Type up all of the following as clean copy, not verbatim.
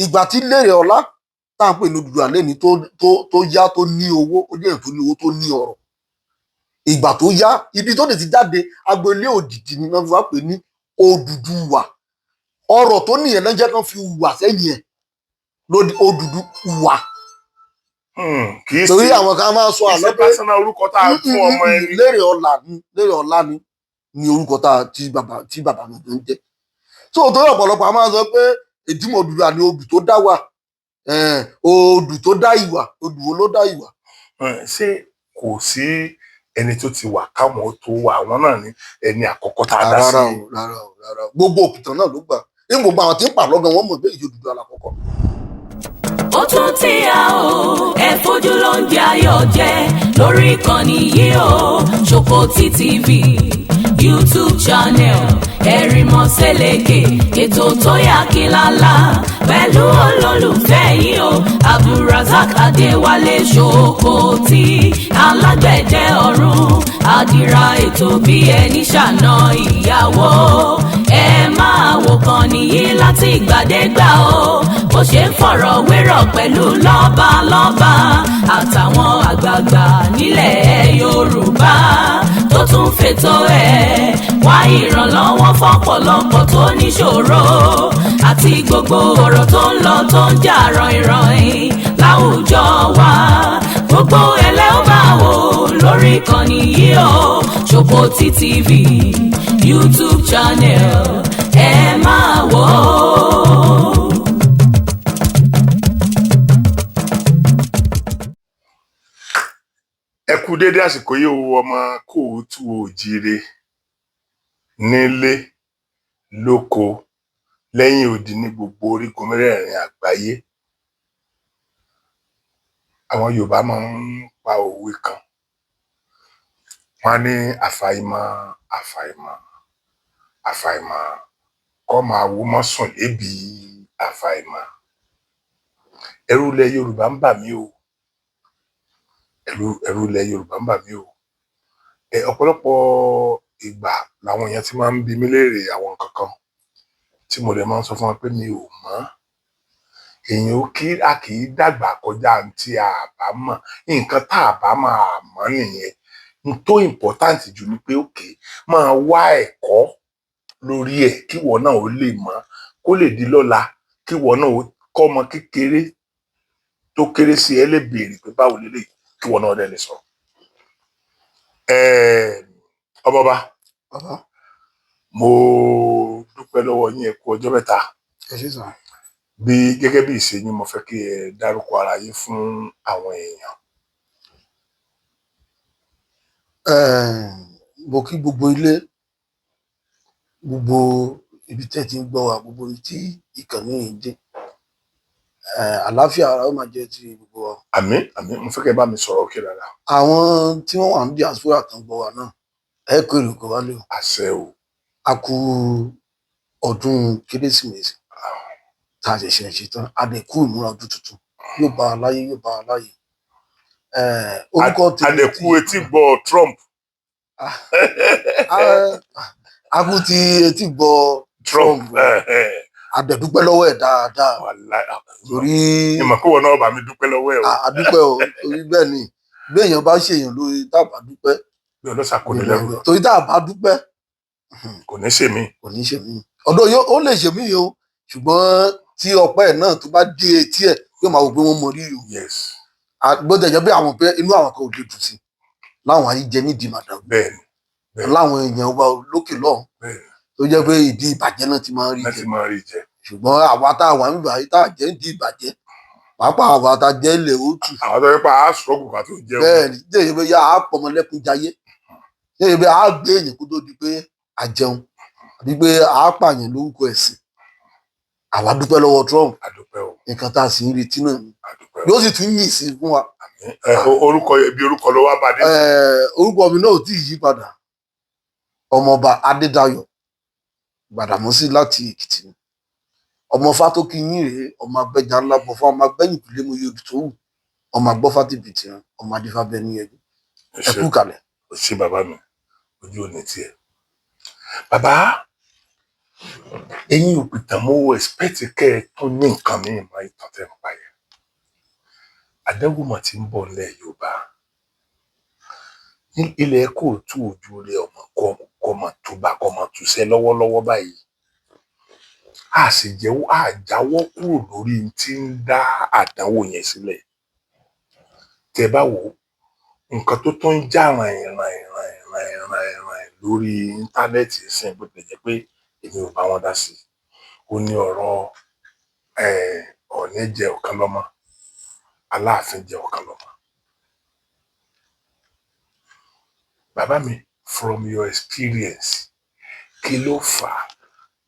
Ìgbà tí Lérè Ọlá tá à ń pè ní Odùduwà lẹ́ni tó yá, tó ní owó, ó jẹ́ èèyàn tó ní owó, tó ní ọrọ̀. Ìgbà tó yá, ibi tó lè ti jáde, agboolé Òdìdí ni wọ́n fi wá pè ní Odùduwà. Ọrọ̀ tó nìyẹn ló jẹ́ kán fi wà sẹ́yìn ẹ̀ lódì Odùduwà. Kì í Torí ṣe àwọn kan máa ń sọ kì í àlọ́ ṣe pé personal orúkọ tá a fún ọmọ ẹni. Lérè Ọlá ni, Lérè Ọlá ni orúkọ tá a tí bàbá mi ń jẹ́. So torí ọ̀pọ̀lọpọ̀ a máa ń sọ pé ìdímọ̀ Odùduwà ni odù tó dá wà, odù tó dá ìwà. Odù wo ló dá ìwà? Ṣé kò sí ẹni tó ti wà káwọn tó wà, àwọn náà ní ẹni àkọ́kọ́ tá a dá sí? Rárá o, rárá o, rárá o. Gbogbo òpìtàn náà ló gbà ní gbogbo àwọn tí ń pàlọ́ gan, wọ́n mọ̀ pé ìjọ Odùduwà lákọ̀ọ́kọ́. Ó tún ti yá o, ẹ fojú ló ń jẹ ayọ̀ jẹ lórí ìkànnì yìí o, Ṣòkòtì TV YouTube channel. Ẹ̀rìmọ̀sẹ̀lẹ̀kẹ̀ ètò tó yà kí lálá pẹ̀lú olólùfẹ́ yìí o, Abdulrasaq Adéwálé Ṣòkòtì, alágbẹ̀dẹ ọ̀run, àdìrà ètò bí ẹni ṣàna ìyàwó. Ẹ máa wò kàn nìyí láti ìgbàdégbà o, bó ṣe ń fọ̀rọ̀ wérọ̀ pẹ̀lú lọ́balọ́ba àtàwọn àgbààgbà nílẹ̀ Yorùbá, tó tún fètò ẹ̀ wá ìrànlọ́wọ́ fọ́pọ̀lọpọ̀ tó níṣòro, àti gbogbo ọ̀rọ̀ tó ń lọ, tó ń jà ràìnràìn láwùjọ wa. Gbogbo ẹlẹ́ ó máa wò lórí ìkànnì yìí o, Ṣòkòtì TV YouTube channel, ẹ máa wò ó. Ẹ kú déédé àsìkò yìí o, ọmọ káàárọ̀ oòjíire, nílé lóko, lẹ́yìn odi, ní gbogbo orígun mẹ́rẹ̀ẹ̀rin àgbáyé. Àwọn Yorùbá máa ń pa òwe kan, wọ́n á ní àfàìmọ̀, àfàìmọ̀, àfàìmọ̀ kọ́ máa wo mọ́ sùn lébi àfàìmọ̀. Ẹ̀rù ilẹ̀ Yorùbá ń bà mí o, ẹ̀rù ilẹ̀ Yorùbá ń bà mí o. Ẹ ọ̀pọ̀lọpọ̀ ìgbà làwọn èèyàn ti máa ń bi mí léèrè àwọn nǹkan kan tí mo dẹ̀ máa ń sọ fún wọn pé mi ò mọ̀. Èèyàn ò kí a kì í dàgbà kọjá ohun tí a bá mọ̀. Nǹkan tá a bá máa mọ̀ nìyẹn. N tó important jù ni pé okay, máa wá ẹ̀kọ́ lórí ẹ̀ kíwọ náà ó lè mọ̀, kó lè di lọ́la kíwọ náà ó kọ́ ọmọ kékeré tó kéré sí ẹ lè béèrè pé báwo leléyìí, kíwọ náà dẹ̀ lè sọ. Ọmọọba, Bàbá. mo dúpẹ́ lọ́wọ́ yín, ẹ kú ọjọ́ mẹ́ta. Ẹ ṣé sà. Bí gẹ́gẹ́ bí ìṣe yín, mo fẹ́ kí ẹ dárúkọ ara yín fún àwọn èèyàn. Mo kí gbogbo ilé, gbogbo ibi tẹ́ ti ń gbọ́ wa, gbogbo ibi tí ìkànnì yìí dé. Àlàáfíà ara ó máa jẹ́ ti gbogbo wa. Àmín, àmín. Mo fẹ́ kí ẹ bá mi sọ̀rọ̀ òkè dáadáa. Àwọn tí wọ́n wà ní diaspora tó ń gbọ́ wa náà, ẹ kó èrè kó wálé o. Àṣẹ o. A kú ọdún Kérésìmesì tá a ṣẹ̀ṣẹ̀ ṣe tán, a dẹ̀ kú ìmúra ọdún tuntun. Yóò bá wa láyé, yóò bá wa láyé. Orúkọ tèmi Adẹ̀kú etí gbọ́ Trump. A kú ti etí gbọ́ Trump. Trump. A dẹ̀ dúpẹ́ lọ́wọ́ ẹ̀ dáadáa torí Ìmọ̀ kó wọn náà bá mi dúpẹ́ lọ́wọ́ ẹ̀ o. A dúpẹ́ o, torí bẹ́ẹ̀ ni, bí èèyàn bá ṣèyàn lórí, tá a bá dúpẹ́, Bí ọlọ́sà kò ní lẹ́rù lọ. torí tá a bá dúpẹ́, Kò ní ṣe mí. kò ní ṣe mí. Ọ̀dọ̀ yóò, ó lè ṣe mí o, ṣùgbọ́n tí ọpẹ́ ẹ̀ náà tó bá dé etí ẹ̀, yóò máa wò pé wọ́n mọ rírì o. Gbọ́dọ̀ jẹ́ bí àwọn pé inú àwọn kan ò lè dùn sí láwọn ayé jẹ nídìí màdàrú, bẹ́ẹ̀ni láwọn èèyàn wa lókè lọ́hùn tó jẹ́ pé ìdí ìbàjẹ́ náà ti máa ń rí Láti jẹ. máa rí jẹ. Ṣùgbọ́n àwa tá a wà nígbà yìí, tá a jẹ́ nídìí ìbàjẹ́, pàápàá àwa tá a jẹ́ ilẹ̀ òtù, Àwọn tó yẹ pé a sọ̀gùn ká tó jẹun. Bẹ́ẹ̀ ni, jẹ́ pé yá a pọmọlẹ́kún jayé, jẹ́ pé a gbé èèyàn kó tó di pé a jẹun, àbí pé a pààyàn lórúkọ ẹ̀sìn. Àwa dúpẹ́ lọ́wọ́ Trump. Àdúpẹ́ o. Nǹkan tá a sì ń retí náà ni. Àdúpẹ́ o. Yóò sì tún yìn sí fún wa. Ẹ, orúkọ ibi orúkọ ló wá bá dé. Orúkọ mi náà ò tí ì yí padà, Ọmọọba Adédayọ̀ Gbàdàmọ́sí láti Èkìtì ni. Ọmọ Fátókìyín rèé, ọmọ agbẹjà ńlá bọ fún ọmọ agbẹyìn kùlé mo yóò tó wù, ọmọ agbọfá tìbìtì rán, ọmọ adífábẹ ní ẹbí. Ẹ Ẹ ṣé. kú kalẹ̀. Ẹ ṣé bàbá mi, ojú ò ní tiẹ̀. Bàbá, Ẹ̀yin òpìtàn, mo expect kẹ́ ẹ tún ní nǹkan míì mọ́ ìtàn tẹ́ ń pa yẹn. Àdánwò mà ti ń bọ̀ nílẹ̀ Yorùbá ní ilẹ̀ kóòtù òjúre, ọmọ kọmọ tó bá kọmọ túṣẹ́ lọ́wọ́lọ́wọ́ báyìí. A sì jẹ́wọ́ àjáwọ́ kúrò lórí tí ń dá àdánwò yẹn sílẹ̀. Tẹ́ bá wò ó, nǹkan tó tún ń jà ràn ràn ràn ràn ràn ràn lórí íńtánẹ́ẹ̀tì sìn, bó tilẹ̀ jẹ́ pé èmi ò bá wọn dá sí i, ó ní ọ̀rọ̀ Ọọ̀ni jẹ ọ̀kan lọ́mọ, Aláàfin jẹ ọ̀kan lọ́mọ. Bàbá mi, from your experience, kí ló fà á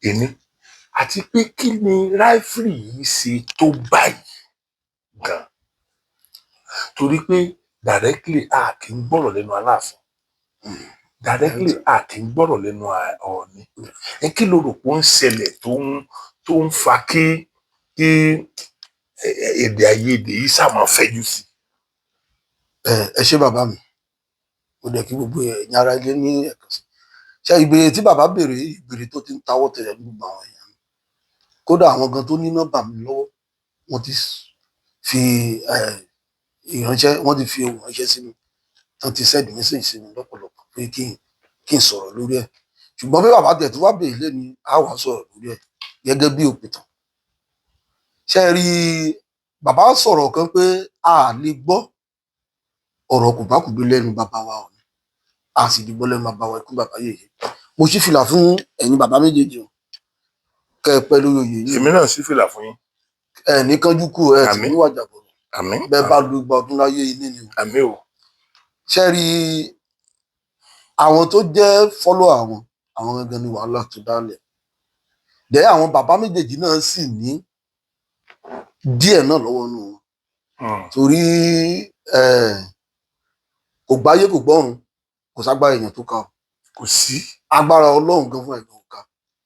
ẹni, àti pé kí ni rivalry yìí ṣe tó báyìí gan? Torí pé directly, a kì í gbọ́rọ̀ lẹ́nu Aláàfin directly, a kì í gbọ́rọ̀ lẹ́nu Ọọ̀ni. Ẹ kí ló rò pé ó ń ṣẹlẹ̀ tó ń fa kí èdè àìyedè yìí sá máa fẹ̀jú sí? Ẹ ṣé, bàbá mi. Mo dẹ̀ kí gbogbo ẹ̀yin ará ilé ní ẹ̀kan sí. Ṣé ìbéèrè tí bàbá béèrè yìí, ìbéèrè tó ti ń tawọ́ tẹ̀lé ní gbogbo àwọn èèyàn ni. Kódà àwọn gan tó ní nọ́mbà mi lọ́wọ́, wọ́n ti fi ìránṣẹ́, wọ́n ti fi ohùn ránṣẹ́ sí mi, wọ́n ti send message sí mi lọ́pọ̀lọpọ̀ pé kí n sọ̀rọ̀ lórí ẹ̀. Ṣùgbọ́n bí bàbá tẹ̀ tó wá béèrè lẹ́ni, á wàá sọ̀rọ̀ lórí ẹ̀ gẹ́gẹ́ bí òpìtàn. Ṣé ẹ rí, bàbá sọ̀rọ̀ kan pé a lè gbọ́ ọ̀rọ̀ kòbákùngbé lẹ́nu bàbá wa Ọọ̀ni, a sì lè gbọ́ lẹ́nu bàbá wa ikú bàbá yèyé. Mo ṣí fìlà fún ẹ̀yin bàbá méjèèjì o, kẹ́ ẹ pẹ́ lórí oyè yìí. Èmi náà sí fìlà fún yín. Ẹ ní kánjú kú, ẹ sì Àmín. ní wàjà bọ̀rọ̀. Àmín. Bẹ́ẹ̀ bá lu 200 ọdún láyé, ilé ni o. Àmín o. Ṣé rí, àwọn tó jẹ́ follower àwọn gangan ni wàhálà tó dálẹ̀ dẹ́. Àwọn bàbá méjèèjì náà sì ní díẹ̀ náà lọ́wọ́ nù wọn, torí kò gbáyé, kò gbọ́run, kò ságbára èèyàn tó ká o. Kò sí. Agbára Ọlọ́run gan fún ẹ̀gbọ́n ká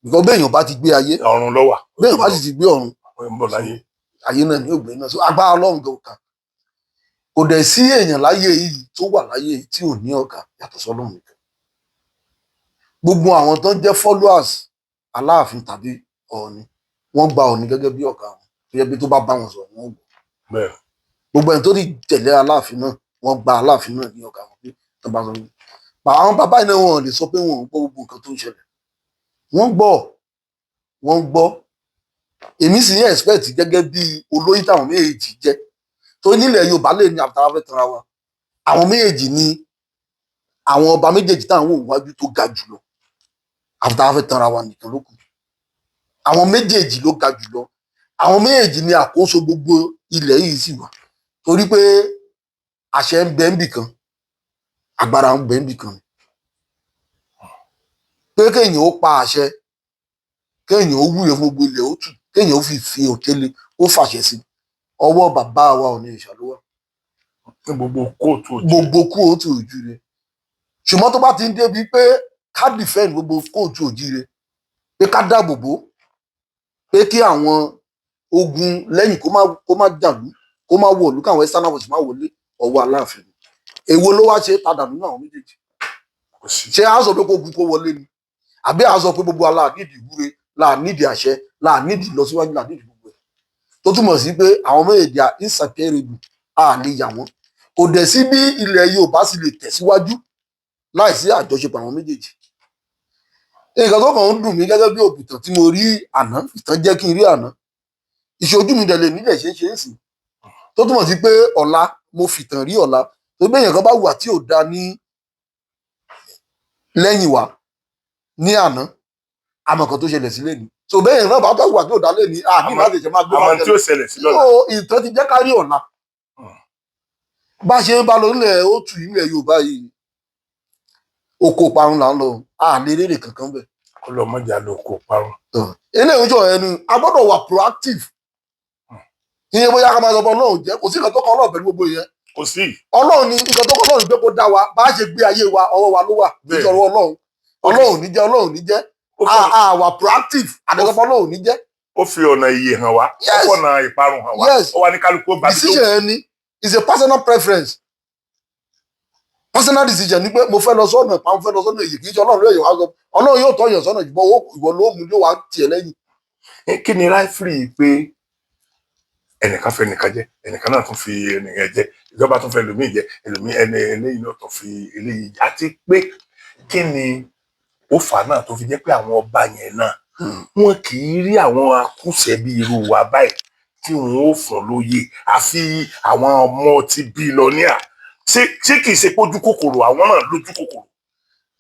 nǹkan. Béèyàn bá ti gbé ayé, Ọ̀run ló wà. béèyàn bá sì ti gbé ọ̀run, Ń bọ̀ láyé. Ayé náà ní ògbé náà. So agbára Ọlọ́run gan ká. Kò dẹ̀ sí èèyàn láyé yìí tó wà láyé yìí tí ò ní ọ̀gá yàtọ̀ sọ́lọ́run nìkan. Gbogbo àwọn tó ń jẹ́ followers Aláàfin tàbí Ọọ̀ni, wọ́n gba Ọọ̀ni gẹ́gẹ́ bí ọ̀gá wọn, tó yẹ pé tó bá bá wọn sọ̀rọ̀, wọn ò gbọ́. Gbogbo ẹni tó ti tẹ̀lé Aláàfin náà, wọ́n gba Aláàfin náà ní ọ̀gá wọn, pé tó bá sọ pé àwọn bàbá yìí náà, wọn ò lè sọ pé wọn ò gbọ́ gbogbo nǹkan tó ń ṣẹlẹ̀. Wọ́n gbọ́, wọ́n gbọ́. Èmi sì ní expect gẹ́gẹ́ bí olóyè táwọn méjèèjì jẹ́, tó nílẹ̀ Yorùbá lè ní àtàrà fẹ́ tanra wa. Àwọn méjèèjì ni àwọn ọba méjèèjì táwọn wò wájú tó ga jùlọ. Àtàrà fẹ́ tanra wa nìkan ló kù. Àwọn méjèèjì ló ga jùlọ. Àwọn méjèèjì ni àkóso gbogbo ilẹ̀ yìí sì wà, torí pé àṣẹ ń bẹ ń bì kan, agbára ń bẹ ń bì kan. Pé kéèyàn ó pa àṣẹ, kéèyàn ó wúre fún gbogbo ilẹ̀, ó tù, kéèyàn ó fi òkèlè ó fàṣẹ sí, ọwọ́ bàbá wa ò ní ìṣàlówà. Ní gbogbo kóòtù òjì. Gbogbo kóòtù òjúre. Ṣùgbọ́n tó bá ti ń débi pé ká defend gbogbo kóòtù òjíire, pé ká dáàbò bò, pé kí àwọn ogun lẹ́yìn kó má dàlú, kó má wọ̀lú, káwọn external forces má wọlé, ọwọ́ Aláàfin ni. Èwo ló wá ṣe é padà nínú àwọn méjèèjì? Kò sí. Ṣé a sọ pé kó ogun kó wọlé ni, àbí a sọ pé gbogbo wa la nídìí ìwúre, la nídìí àṣẹ, la nídìí ìlọsíwájú, la nídìí gbogbo ẹ̀? Tó túmọ̀ sí pé àwọn méjèèjì are inseparable, a lè yà wọ́n. Kò dẹ̀ sí bí ilẹ̀ Yorùbá sì lè tẹ̀síwájú láìsí àjọṣepọ̀ àwọn méjèèjì. Nǹkan tó kàn ń dùn mí gẹ́gẹ́ bí òpìtàn tí mo rí àná, ìtàn jẹ́ kí n rí àná, ìṣojú mi dẹ̀ lè nílẹ̀ ṣe é ṣe é sìn, tó túmọ̀ sí pé ọ̀la mo fìtàn rí ọ̀la tó gbé èèyàn kan bá wà tí ò da ní lẹ́yìn wa ní àná, àmọ́ kan tó ṣẹlẹ̀ sí lẹ́ni so bẹ́ẹ̀ náà bá tó wà tí ò da lẹ́ni àní láti ṣe máa gbé Àmọ́ tí ó ṣẹlẹ̀ sí lọ́la. So ìtàn ti jẹ́ ká rí ọ̀la. Bá ṣe ń bá lọ nílẹ̀ ó tù nílẹ̀ Yorùbá yìí, oko parun là ń lọ, a lè rèrè kankan bẹ̀. Ọlọmọdé àlòkò parun. Eléyìí ń sọ̀rọ̀ ẹnu. A gbọ́dọ̀ wà proactive. Ìyẹn bóyá ká máa sọ fún Ọlọ́run jẹ́, kò sí nǹkan tó kọ Ọlọ́run pẹ̀lú gbogbo ìyẹn. Kò sí. Ọlọ́run ni nǹkan tó kọ Ọlọ́run pé kó dá wa. Bá a ṣe gbé ayé wa, ọwọ́ wa ló wà. Nítorí Ọlọ́run, Ọlọ́run ò ní jẹ́, Ọlọ́run ò ní jẹ́. A wà proactive àdẹ́sọ́fọ́, Ọlọ́run ò ní jẹ́. Ó fi ọ̀nà ìyè hàn wá, ó fọ̀nà ìparun hàn wá. Ó wá ní kálukú ó bá bí tó. Decision ẹni is a personal preference. Personal decision ni pé mo fẹ́ lọ sọ́nà pa, mo fẹ́ lọ sọ́nà èyí. Kì í ṣe Ọlọ́run ló yẹ wá sọ. Ọlọ́run yóò tọ́ yàn sọ́nà, ṣùgbọ́n owó ìwọ ló mú, ló wá tiẹ̀ lẹ́yìn. Kí ni rivalry pé ẹnìkan fẹ́ ẹnìkan jẹ, ẹnìkan náà tún fi ẹnìkan jẹ, ìjọba tún fẹ́ ẹlòmíì jẹ, ẹlòmíì, ẹni eléyìí náà tún fi eléyìí jẹ? Àti pé kí ni ó fà á náà tó fi jẹ́ pé àwọn ọba yẹn náà, wọn kì í rí àwọn akúṣẹ̀ bí irú wa báyìí tí wọn ó fún lóye, àfi àwọn ọmọ ti billionaire? Ṣé kì í ṣe pójú kòkòrò? Àwọn náà lójú kòkòrò.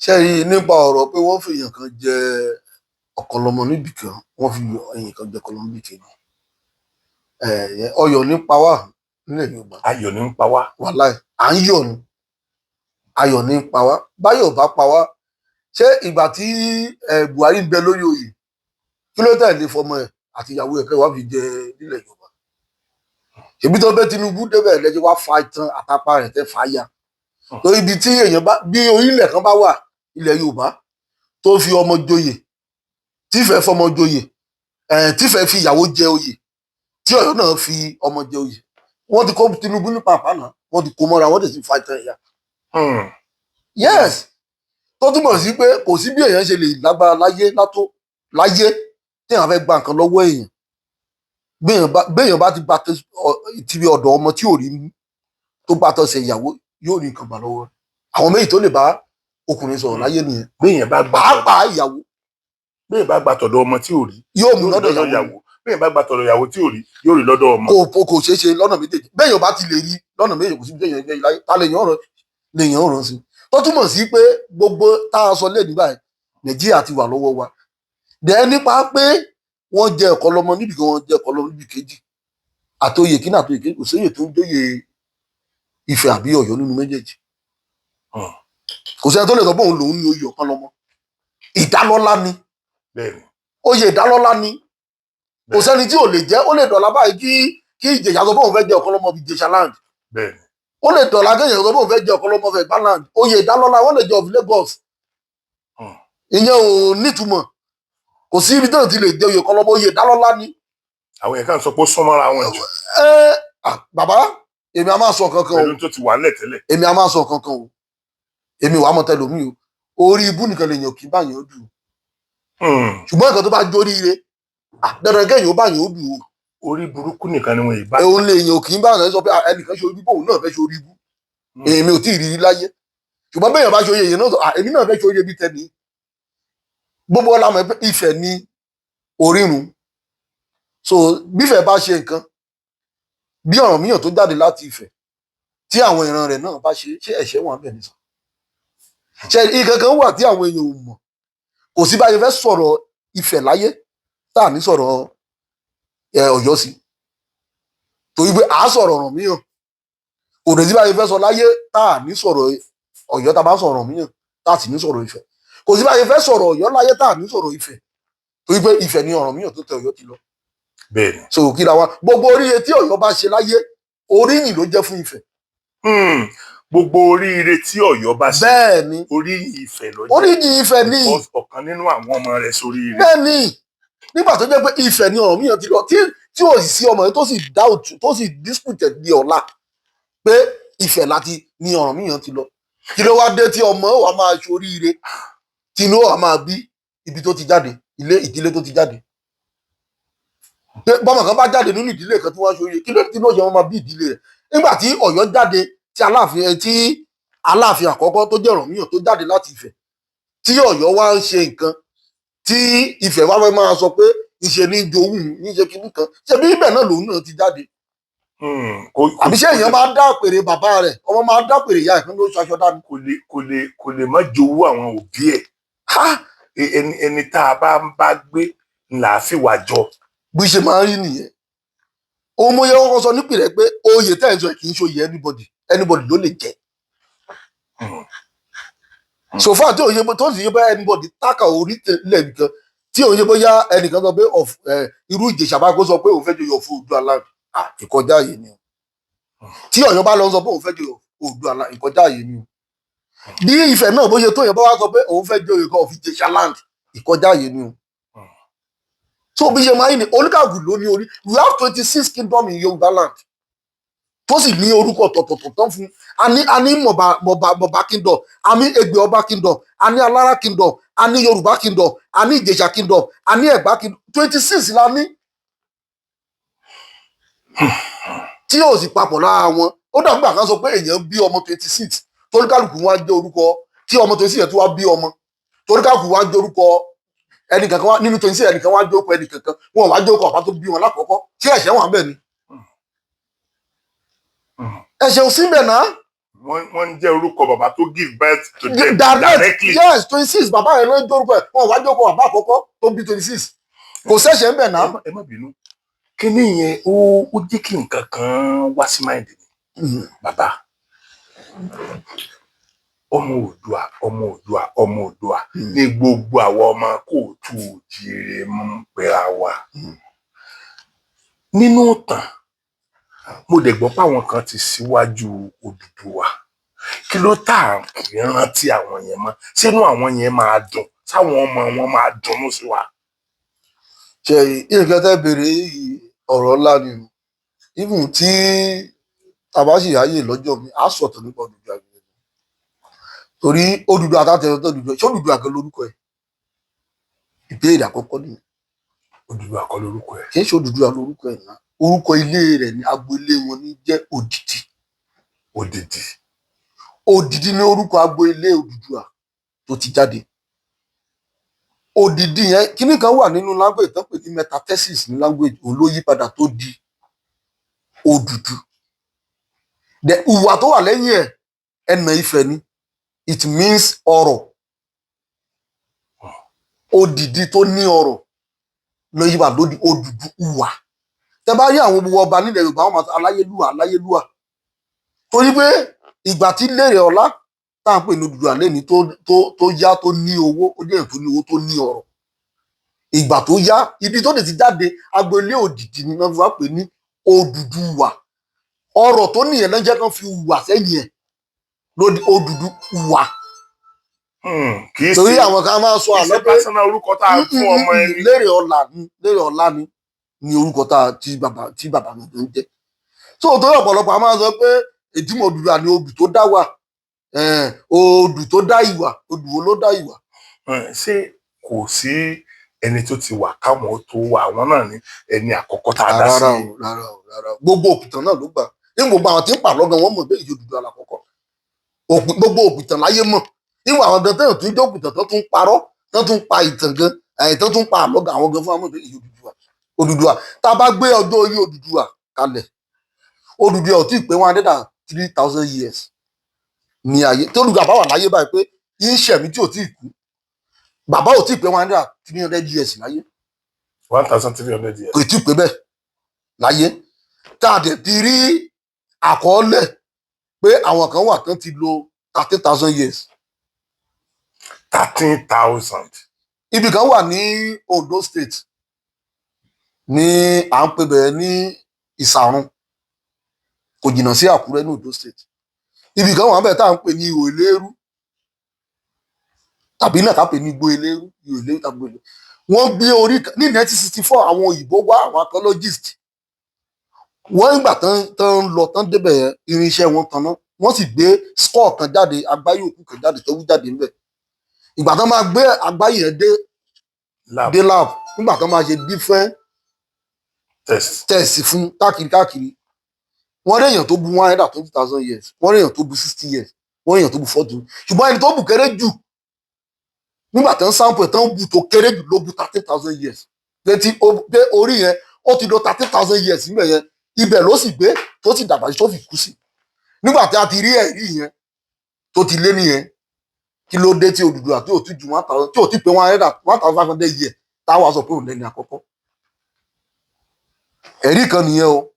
Ṣé rí i nípa ọ̀rọ̀ pé wọ́n fi èèyàn kan jẹ ọ̀kànlọ́mọ níbì kan, wọ́n fi èèyàn kan jẹ ọ̀kànlọ́mọ níbì kejì, ọyọ̀ nípa wà nílẹ̀ Yorùbá. Ayọ̀ ní ń pa wá. Wàláì, à ń yọ̀ ni, ayọ̀ ní pa wá. Báyọ̀ bá pa wá, ṣé ìgbà tí Buhari ń bẹ lórí oyè, kí ló tẹ̀lé fọmọ ẹ̀ àti ìyàwó ẹ̀ kẹ́ wá fi jẹ nílẹ̀ Yorùbá? Ṣèbí tó bẹ́ Tinubu débẹ̀ lẹ́jọ́ wá fa itan àtàpá rẹ̀ tẹ́ fà á ya. Torí ibi tí èèyàn bá bí orílẹ̀ kan bá wà ilẹ̀ Yorùbá tó fi ọmọ joyè, tífẹ̀ẹ́ fọmọ joyè, tífẹ̀ẹ́ fi ìyàwó jẹ oyè, tí Ọ̀yọ́ náà fi ọmọ jẹ oyè, wọ́n ti kó Tinubu ní pàpà náà, wọ́n ti kó mọ́ra, wọ́n ti fa itan ẹ̀yà. Yes, tó túmọ̀ sí pé kò sí bí èèyàn ṣe lè lágbára láyé látó láyé tí èèyàn fẹ́ gba nǹkan lọ́wọ́ èèyàn. Béèyàn bá ti gba ti ọ̀dọ̀ ọmọ tí ò rí mú, tó bá tọ̀sẹ̀ ìyàwó, yóò rí nǹkan gbà lọ́wọ́ rẹ̀. Àwọn méjì tó lè bá ọkùnrin sọ̀rọ̀ láyé nìyẹn. Béèyàn bá gbà Pàápàá ìyàwó. Béèyàn bá gbà tọ̀dọ̀ ọmọ tí ò rí, yóò mú yóò rí lọ́dọ̀ lọ́dọ̀ ìyàwó. Ìyàwó. Béèyàn bá gbà tọ̀dọ̀ ìyàwó tí ò rí, yóò rí lọ́dọ̀ ọmọ. Kò ṣeé ṣe lọ́nà méjèèjì. Béèyàn bá ti lè rí lọ́nà méjèèjì, kò sí bí èèyàn jẹ́ láyé ta lè yàn ọ̀rọ̀ lè yàn ọ̀rọ̀ sí. Tó túmọ̀ sí pé gbogbo tá a sọ lé nígbà yẹn, Nàìjíríà ti wà lọ́wọ́ wa dẹ̀ nípa pé wọ́n jẹ ẹ̀kọ́ lọ́mọ níbi kan, wọ́n jẹ ẹ̀kọ́ lọ́mọ níbi kejì, àtòyè kíní àtòyè kejì, kò séyè tó ń jóyè Ifẹ̀ àbí Ọ̀yọ́ nínú méjèèjì. Kò sẹ́ni tó lè sọ pé òun lòún ní oyè ọ̀kan lọ́mọ. Ìdálọ́lá ni. Oyè ìdálọ́lá ni. Kò sẹ́ni tí ò lè jẹ́. Ó lè dọ̀la báyìí kí Ìjẹ̀ṣà sọ pé òun fẹ́ jẹ ọ̀kan lọ́mọ Ìjẹ̀ṣà land. Ó lè dọ̀la kéèyàn sọ pé òun fẹ́ jẹ ọ̀kan lọ́mọ Ẹ̀gbá land. Oyè ìdálọ́lá, wọ́n lè jẹ of Lagos. Ìyẹn ò nítumọ̀. Kò sí ibi tó ti lè jẹ oyè ọ̀kan lọ́mọ. Oyè ìdálọ́lá ni. Àwọn yẹn kàn sọ pé ó súnmọ́ra wọn jù. Ẹ ah, bàbá, èmi a máa sọ kankan o. Pẹ̀lú tó ti wà nílẹ̀ tẹ́lẹ̀. Èmi a máa sọ kankan o. Èmi wàá mọ tẹlómi o. Orí ibú nìkan lèèyàn kì í bá yàn dù. Ṣùgbọ́n nǹkan tó bá jóríire, ah, dandan kéèyàn ó bá yàn ó dù o. Orí burúkú nìkan ni wọn ì bá. Òun lèèyàn kì í bá yàn sọ pé, ah, ẹnìkan ṣe orí bóun náà fẹ́ ṣe orí ibú. Èmi ò tí ì rí rí láyé. Ṣùgbọ́n béèyàn bá ṣe oyè, èèyàn náà sọ, ah, èmi náà fẹ́ ṣe oyè bí tẹ́ni. Gbogbo ọlá mọ̀ pé Ifẹ̀ ní orírun. So bífẹ̀ bá ṣe nǹkan bí Ọ̀rànmíyàn tó jáde láti Ifẹ̀, tí àwọn ìran rẹ̀ náà bá ṣe, ṣé ẹ̀ṣẹ̀ wà bẹ́ẹ̀ ní sọ? Ṣe nǹkan kan wà tí àwọn èèyàn ò mọ̀? Kò sí báyìí fẹ́ sọ̀rọ̀ Ifẹ̀ láyé tá à ní sọ̀rọ̀ Ọ̀yọ́ sí, torí pé à á sọ̀rọ̀ Ọ̀rànmíyàn. Kò dẹ̀ sí báyìí fẹ́ sọ láyé tá à ní sọ̀rọ̀ Ọ̀yọ́ tá a bá sọ̀rọ̀ Ọ̀rànmíyàn, tá à sì ní sọ̀rọ̀ Ifẹ̀. Kò sí báyìí fẹ́ sọ̀rọ̀ Ọ̀yọ́ láyé tá à ní sọ̀rọ̀ Ifẹ̀, torí pé Ifẹ̀ ni Ọ̀rànmíyàn tó tẹ Ọ̀yọ́ ti lọ. So kí la wa gbogbo oríire tí Ọ̀yọ́ bá ṣe láyé, oríyìn ló jẹ́ fún Ifẹ̀. Gbogbo oríire tí Ọ̀yọ́ bá ṣe, Bẹ́ẹ̀ ni. orí Ifẹ̀ ló jẹ́. Oríyìn Ifẹ̀ ni. Because ọ̀kan nínú àwọn ọmọ rẹ̀ sóríire. Bẹ́ẹ̀ ni. Nígbà tó jẹ́ pé Ifẹ̀ ni Ọ̀rànmíyàn ti lọ, tí ò sì sí ọmọ yẹn tó sì doubt, tó sì dispute di ọ̀la pé Ifẹ̀ láti ní Ọ̀rànmíyàn ti lọ, kí ló wá dé tí ọmọ wa máa ṣoríire, tí inú wa máa bí ibi tó ti jáde, ilé ìdílé tó ti jáde? Pé bọ́mọ kan bá jáde nínú ìdílé kan tí wọ́n ṣoríire, kí ló dé tí ló ṣe wọ́n máa bí ìdílé rẹ̀? Nígbà tí Ọ̀yọ́ jáde, tí Aláàfin àkọ́kọ́ tó jẹ́ Ọ̀rànmíyàn tó jáde láti Ifẹ̀, tí Ọ̀yọ́ wá ń ṣe nǹkan, tí Ifẹ̀ wá fẹ́ máa sọ pé ìṣe ní jowú, ní ṣe kinní kan, ṣe bí ibẹ̀ náà lòun náà ti jáde? Àbí ṣé èèyàn máa ń dá àpèrè bàbá rẹ̀, ọmọ máa ń dá àpèrè ìyá ẹ̀ fún ló ṣaṣọ dání? Kò lè má jowú àwọn òbí ẹ̀. Ha! Ẹni tá a bá ń bá gbé là á fìwà jọ. Bí ṣe máa ń rí nìyẹn. Ohun mo yẹ kọ́kọ́ sọ nípìnlẹ̀ pé oyè tẹ́ ẹ̀ ń sọ yìí kì í ṣe oyè anybody anybody ló lè jẹ. So far tí òye tó sì yẹ bóyá anybody tákà orí lẹ̀ nìkan, tí òye bóyá ẹnìkan sọ pé of irú Ìjẹ̀ṣà bá kó sọ pé òun fẹ́ joyè of Oòduà land, ah, ìkọjá yìí ni o. Tí Ọ̀yọ́ bá lọ sọ pé òun fẹ́ joyè Oòduà land, ìkọjá yìí ni o. Bí Ifẹ̀ náà bó ṣe tó yẹn bá wá sọ pé òun fẹ́ joyè kan of Ìjẹ̀ṣà land, ìkọjá yìí ni o. So bí ṣe máa ń ní, oníkàgùn ló ní orí. We have 26 kingdom in Yorùbá land. Tó sì ní orúkọ tọ̀tọ̀tọ̀ tán fún. A ní Mọ̀bà kingdom, a ní Ẹgbẹ́ Ọba kingdom, a ní Alára kingdom, a ní Yorùbá kingdom, a ní Ìjẹ̀ṣà kingdom, a ní Ẹ̀gbá kingdom. 26 la ní tí yóò sì papọ̀ lára wọn. Ó dàbí ìgbà kan sọ pé èèyàn bí ọmọ 26, toríkàlùkù wọn á jẹ́ orúkọ tí ọmọ 26 yẹn tó wá bí ọmọ, toríkàlùkù wọn á jẹ́ orúkọ ẹnìkankan wá nínú 26, ẹnìkan wá jẹ́ orúkọ ẹnìkankan, wọn wá jẹ́ orúkọ bàbá tó bí wọn lákọ̀ọ́kọ́. Tí ẹ̀ṣẹ̀ wà bẹ́ẹ̀ ni? Ẹ̀ṣẹ̀ ò sí bẹ̀ náà. Wọ́n ń jẹ́ orúkọ bàbá tó give birth to them Direct. directly. Yes, 26 bàbá rẹ̀ ló ń jẹ́ orúkọ ẹ̀, wọn wá jẹ́ orúkọ bàbá àkọ́kọ́ tó bí 26. Kò sẹ́ṣẹ̀ ń bẹ̀ náà. Ẹ má bínú, kíní yẹn ó jẹ́ kí nǹkan kan wá sí mind mi. Bàbá, ọmọ Oòduà, ọmọ Oòduà, ọmọ Oòduà ní gbogbo àwọn ọmọ káàárọ̀ oòjíire ń pera wa. Nínú ìtàn, mo dẹ̀ gbọ́ páwọn kan ti síwájú Odùduwà. Kí ló tà kì í rántí àwọn yẹn mọ́? Sínú àwọn yẹn máa dùn, sáwọn ọmọ wọn máa dunnú sí wa? Ṣe nǹkan tẹ́ béèrè yìí, ọ̀rọ̀ ńlá ni o. Even tí a bá sì ráyè lọ́jọ́ mi, á sọ̀tọ̀ nípa Odùduwà gẹ́gẹ́, torí Odùduwà àtàtẹ̀ tó Odùduwà, ṣé Odùduwà gan lórúkọ ẹ̀? Ìbéèrè àkọ́kọ́ nìyẹn. Odùduwà kọ́ lórúkọ ẹ̀. Kì í ṣe Odùduwà lórúkọ ẹ̀ náà. Orúkọ ilé rẹ̀ ní agboolé wọn ní jẹ́ Òdìdí. Òdìdí. Òdìdí ní orúkọ agboolé Odùduwà tó ti jáde. Òdìdí yẹn, kíní kan wà nínú language tó ń pè ní metathesis ní language, òun ló yí padà tó di Òdùdú. The ìwà tó wà lẹ́yìn ẹ̀, ẹnà Ifẹ̀ ni. It means ọrọ̀. Òdìdí tó ní ọrọ̀ ló yí padà ló di Òdùdú ìwà. Tẹ bá rí àwọn gbogbo ọba nílẹ̀ Yorùbá, wọn máa sọ aláyélúwà, aláyélúwà, torí pé ìgbà tí Lérè Ọlá tá à ń pè ní Odùduwà lẹ́ni tó yá, tó ní owó, ó jẹ́ èèyàn tó ní owó, tó ní ọrọ̀. Ìgbà tó yá, ibi tó lè ti jáde, agboolé Òdìdí ni wọ́n fi wá pè ní Odùduwà. Ọrọ̀ tó nìyẹn ló ń jẹ́ kán fi wà sẹ́yìn ẹ̀ lódi Odùduwà. Kì í Torí ṣe àwọn kan máa ń sọ kì í àlọ́ ṣe pé personal orúkọ tá a fún ọmọ ẹni. Lérè Ọlá ni, Lérè Ọlá ni orúkọ tá a tí bàbá mi ń jẹ́. So torí ọ̀pọ̀lọpọ̀ a máa ń sọ pé ìtumọ̀ Odùduwà ni odù tó dá wà, odù tó dá ìwà. Odù wo ló dá ìwà? Ṣé kò sí ẹni tó ti wà káwọn tó wà? Àwọn náà ní ẹni àkọ́kọ́ tá a dá sí? Rárá o, rárá o, rárá o. Gbogbo òpìtàn náà ló gbà ní gbogbo àwọn tí ń pàlọ́ gan, wọ́n mọ̀ pé ìjọ Odùduwà lákọ́kọ́. Gbogbo òpìtàn láyé mọ̀ níwọ̀n. Àwọn gan tẹ́yàn tó ń jẹ́ òpìtàn, tó tún parọ́, tó tún pa ìtàn gan, tó tún pa àlọ́ gan, àwọn gan fún àwọn pé ìjọ Odùduwà. Odùduwà, tá a bá gbé ọjọ́ orí Odùduwà kalẹ̀, Odùduwà ò tí ì pé 103,000 years ní ayé. Tí Odùduwà bá wà láyé báyìí pé yín ṣẹ̀mí tí ò tí ì kú, bàbá ò tí ì pé 1,300 years láyé. 1,300 years. Kò tí ì pé bẹ́ẹ̀ láyé. Tá a dẹ̀ ti rí àkọọ́lẹ̀ pé àwọn kan wà tán ti lo 13,000 years. 13,000. Ibì kan wà ní Ondo State ní à ń pè bẹ́ẹ̀ ní Ìsàrun, kò jìnnà sí Àkúrẹ́ ní Ondo State. Ibì kan wà bẹ́ẹ̀ tá à ń pè ní Ihò Eléérú, tàbí náà ká pè ní Igbó Eléérú, Ihò Eléérú tàbí Igbó Eléérú. Wọ́n gbé orí kan ní 1964. Àwọn òyìnbó wá, àwọn archaeologist. Wọ́n nígbà tán ń lọ tán débẹ̀ yẹn, irinṣẹ́ wọn tanná, wọ́n sì gbé skull kan jáde, agbárí òkú kan jáde tó wú jáde ńbẹ̀. Ìgbà tán máa gbé agbárí yẹn dé lab dé lab, nígbà tán máa ṣe different test test fún káàkiri káàkiri, wọ́n rí èèyàn tó bu 120,000 years, wọ́n rí èèyàn tó bu 60 years, wọ́n rí èèyàn tó bu 40. Ṣùgbọ́n ẹni tó bù kéré jù nígbà tán sample ẹ̀ tán bù tó kéré jù ló bu 13,000 years. Létí pé orí yẹn, ó ti lo 13,000 years níbẹ̀ yẹn. Ibẹ̀ ló sì gbé tó sì dàgbà tó fi kú sí. Nígbà tí a ti rí ẹ̀rí yẹn tó ti lé nìyẹn, kí ló dé tí Odùduwà tí ò ti ju 1,000, tí ò ti pé 1,500 years, táwa sọ pé òun lẹ́ni àkọ́kọ́? Ẹ̀rí kan nìyẹn o.